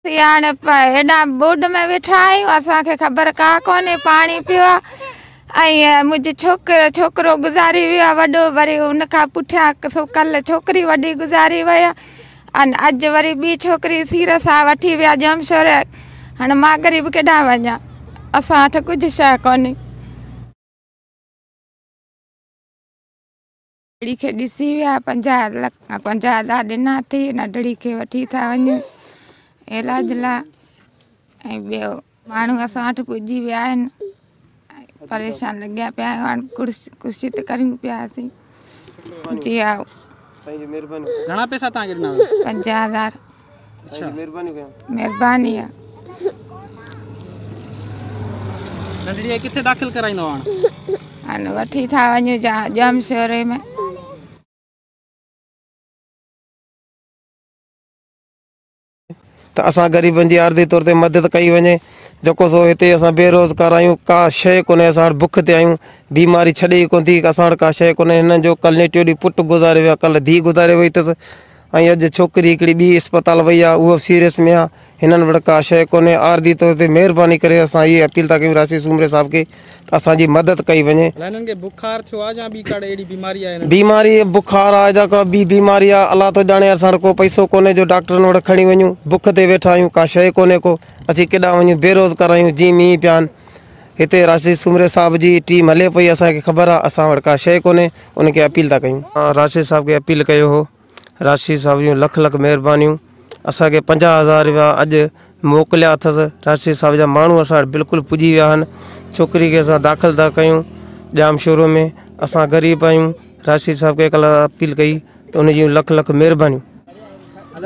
هاڻي هيڏا ٻوڏ ۾ ويٺا آهيون، اسان کي خبر ڪا ڪونهي، پاڻي پيو آهي ۽ منهنجي ڇوڪر ڇوڪرو گذاري ويو آهي وڏو، وري ان کان پٺيان سو ڪل ڇوڪري وڏي گذاري وئي آهي ۽ اڄ وري ٻي ڇوڪري سير سان وٺي ويا ڄامشوري. هاڻي مان غريب ڪيڏانهن وڃان، اسان وٽ ڪجهه شيءِ ڪونهي. ننڍڙي کي ڏسي ويا، 50 لک 50 هزار ڏنا ٿي، ننڍڙي کي وٺي ٿا وڃون علاج لاءِ ۽ ٻيو ماڻهو اسان وٽ پڄي ويا آهن، پريشان لڳيا پيا آهيون. هاڻي ڪرسي تي ڪريون پيا اسين. جي ها. گهڻا پئسا توهان کي ڏنا ويا؟ 50 هزار. مهرباني آهي. ننڍڙي کي ڪٿي داخل ڪرائيندو هاڻ؟ هاڻي وٺي ٿا وڃون ڄامشوري ۾. ته اسان غريبن جي عارضي طور تي مدد ڪئي وڃي، جيڪو سو هتي اسان بيروزگار آهيون، ڪا شيءِ ڪونهي اسان وٽ، بک تي آهيون، بيماري ڇڏي ئي ڪونه ٿي، اسان وٽ ڪا شيءِ ڪونهي. هنن جو ڪلهه ٽيون ڏينهن پٽ گذاري ويو آهي، ڪلهه ڌيءُ گذاري وئي اٿس ۽ اڄ ڇوڪري هڪڙي ٻي اسپتال وئي آهي، اها به سيريس ۾ آهي. هنن وٽ ڪا شيءِ ڪونهي. عارضي طور تي مهرباني ڪري اسان اها اپيل ٿا ڪيون راشد سومري صاحب کي ته اسان جي مدد ڪئي وڃي. هنن کي بخار ٿيو آهي يا ٻي ڪا اهڙي بيماري آهي؟ بيماري بخار آهي يا ڪا ٻي بيماري آهي الله ٿو ڄاڻي. اسان وٽ ڪو پئسو ڪونهي جو ڊاڪٽرن وٽ کڻي وڃون، بک تي ويٺا آهيون، ڪا شيءِ ڪونهي ڪو، اسين ڪيڏانهن وڃون، بيروزگار آهيون، جيئن مينهن پيا آهن. هتي راشد سومري صاحب جي ٽيم هلي پئي، اسان کي خبر آهي، اسان وٽ ڪا شيءِ ڪونهي، ان کي اپيل ٿا ڪيون. راشد صاحب کي اپيل ڪيو هو، راشد صاحب جون لک لک مهربانيون، اسان کي 50 هزار رپيا اڄ موڪليا اٿس. راشد صاحب جا ماڻهو اسان وٽ بلڪل پڄي ويا آهن. ڇوڪري کي اسان داخل ٿا ڪيون ڄامشورو ۾، اسان غريب آهيون. راشد صاحب کي ڪلهه اپيل ڪئي ته ان جون لک لک مهربانيون.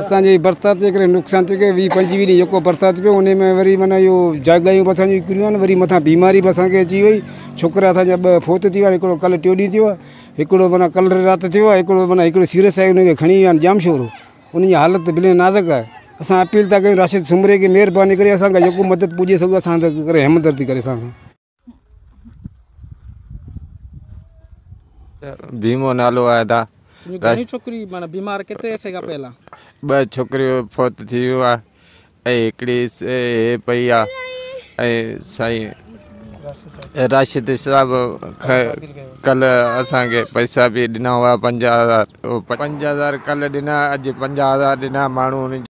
اسان جي برسات جي ڪري نقصان ٿيو، 20 25 ڏينهن جيڪو برسات پيو ان ۾ وري معنيٰ اهو جڳهيون به اسان جون ڪريون آهن، وري مٿان بيماري به اسان کي اچي وئي. ڇوڪرا اسان جا 2 فوت ٿي ويا، هڪڙو ڪلهه ٽيون ڏينهن ٿيو آهي، هڪڙو معنيٰ ڪلهه رات ٿيو آهي، هڪڙو معنيٰ هڪڙو سيريس آهي، ان کي کڻي ويا آهن ڄامشورو، ان جي حالت بلڪل نازڪ آهي. اسان اپيل ٿا ڪيون راشد سومري کي مهرباني ڪري اسان کان جيڪو مدد پڄي سگهي اسان سان ڪري، همدردي ڪري اسان سان. ڀيمو نالو آهي. دا گهڻي ڇوڪري معنيٰ بيمار ڪٿي عرصي کان پيل آهي؟ 2 ڇوڪريون فوت ٿي ويون آهي ۽ هڪڙي هي پئي آهي. ۽ سائين راشد صاحب ڪلهه اسان کي پئسا به ڏنا هئا 50 هزار، 5 هزار ڪلهه ڏنا، اڄ 50 هزار ڏنا ماڻهو.